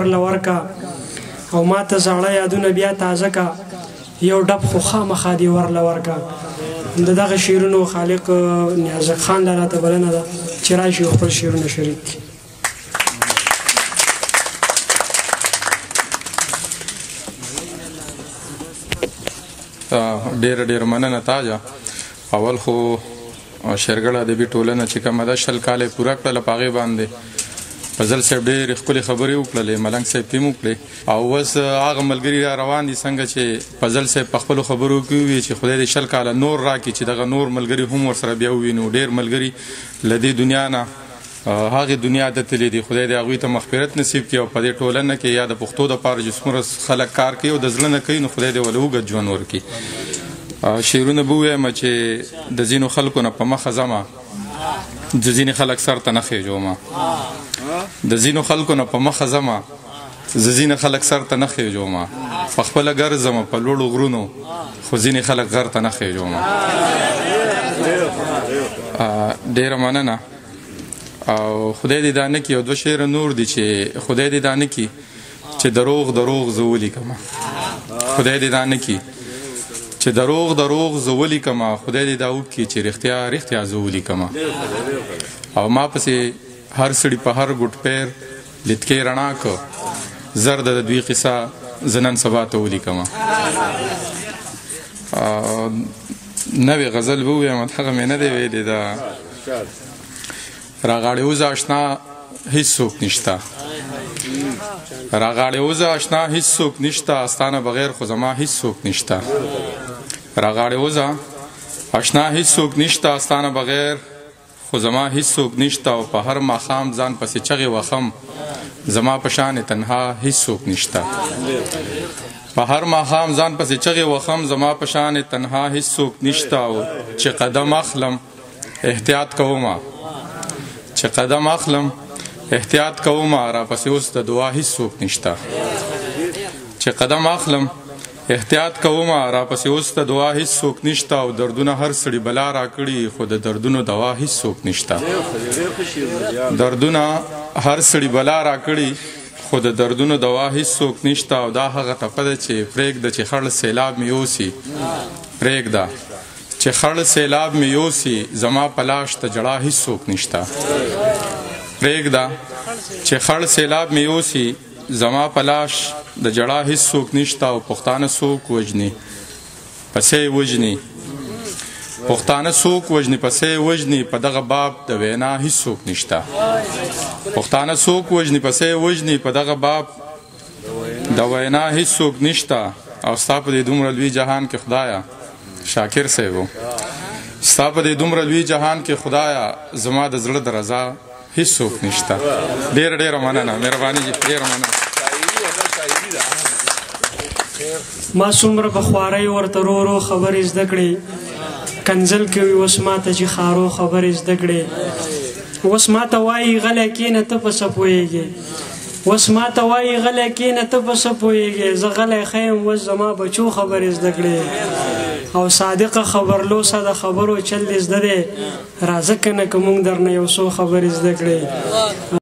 ورله ورکا، او ما ته زاړه یادونه بیا تازه کا، یو ډب خو خامخا دې ورله ورکا. د دغه شعرونو خالق نیازک خان لالا ته بلنه ده چې راشي او خپل شعرونه شریک کړي. ډېره ډېره مننه تاجه. اول خو شېرګړ ادبي ټولنه چې کومه ده 20 کاله یې پوره کړله، په هغې باندې فضل صاحب ډېرې ښکلې خبرې وکړلې، ملنګ صاحب پې هم وکړې، او اوس هغه ملګري را روان دي څنګه چې فضل صاحب په خپلو خبرو کې وویل چې خدای دې 20 کاله نور راکړي چې دغه نور ملګري هم ورسره بیا ووینو. ډېر ملګري له دې دنیا نه هغې دنیا ته تللي دي، خدای دې هغوی ته مغفرت نصیب کړي. او په دې ټولنه کې یا د پښتو دپاره چې څومره خلک کار کوي او د زړه نه کوي، نو خدای دې ورله اوږد ژوند ورکړي. شعرونه به ووایم چې د ځینو خلکو نه په مخه ځمه، د ځینې خلک سر ته نه خېژومه، د ځینو خلکو نه په مخه ځمه، زه ځینې خلک سر ته نه خېژومه، په خپله ګرځمه په لوړو غرونو، خو ځینې خلک غر ته نه خېژومه. ډېره مننه. او خدای دې دا نه کړي، او دوه شعره نور دي چې خدای دې دا نه کړي چې دروغ دروغ زه ولیکمه، خدای دې دا نه کړي چې دروغ دروغ زه ولیکمه، خدای دې دا وکړي چې رښتیا رښتیا زه ولیکمه. او ما پسې هر سړي په هر ګوټ پیر لیتکې رڼا که، زر د دوی قصه زه نن سبا ته ولیکمه. نوې غزل به ووایم، هغه مې نه دی ویلی. دا راغاړې وځه اشنا هیڅوک نشته، راغاړې وځه اشنا هیڅوک نشته، ستا نه بغیر خو زما هیڅوک نشته. راغاړې وځه اشنا هیڅوک نشته، ستا نه بغیر خو زما هیڅوک نشته، او په هر ماښام ځان پسې چغې وخم، زما په شان تنها هیڅوک نشته. په هر ماښام ځان پسې چغې وخم، زما په شان تنها هیڅوک نشته، او چې قدم اخلم احتیاط کومه، چې قدم اخلم احتیاط کومه، را پسې اوس د دعا هیڅوک نشته. چې قدم اخلم احتیاط کومه، را پسې اوس د دعا هیڅوک نشته، او دردونه هر سړي بلا راکړي، خو د دردونو دوا هیڅوک نشته. دردونه هر سړي بلا راکړي، خو د دردونو دوا هیڅوک نشته. او دا هغه ټپه ده چې پرېږده چې خړ سیلاب مې یوسي، پرېږده چې خړ سیلاب مې یوسي، زما په لاش د ژړا هیڅوک نشته. پرېږده چې خړ سیلاب مې یوسي، زما په لاش د ژړا هیڅوک نشته. او پښتانه څوک وژني پسې وژني، پښتانه څوک وژني پسې وژني، په دغه باب د وینا هیڅوک نشته. پښتانه څوک وژني پسې وژني، په دغه باب د وینا هیڅوک نشته. او ستا په دې دومره لوی جهان کې خدایا، شاکر صاحب، ستا په دې دومره لوی جهان کې خدایا، زما د زړه درزا هیڅوک نشته. ډېره ډېره مننه، مهرباني جي، ډېره مننه. ما څومره په خوارۍ ورته رو رو خبرې زده کړې، کنځل کوي اوس ما ته چې خارو خبرې زده کړې. اوس ما ته وایي غلی کښېنه ته په څه پوهېږې، اوس ما ته وایي غلی کښېنه ته په څه پوهېږې، زه غلی ښه یم اوس زما بچو خبرې زده کړې. او صادقه خبرلوسه د خبرو چل دې زده دی، راځه که نه که موږ درنه یو څو خبرې زده کړې.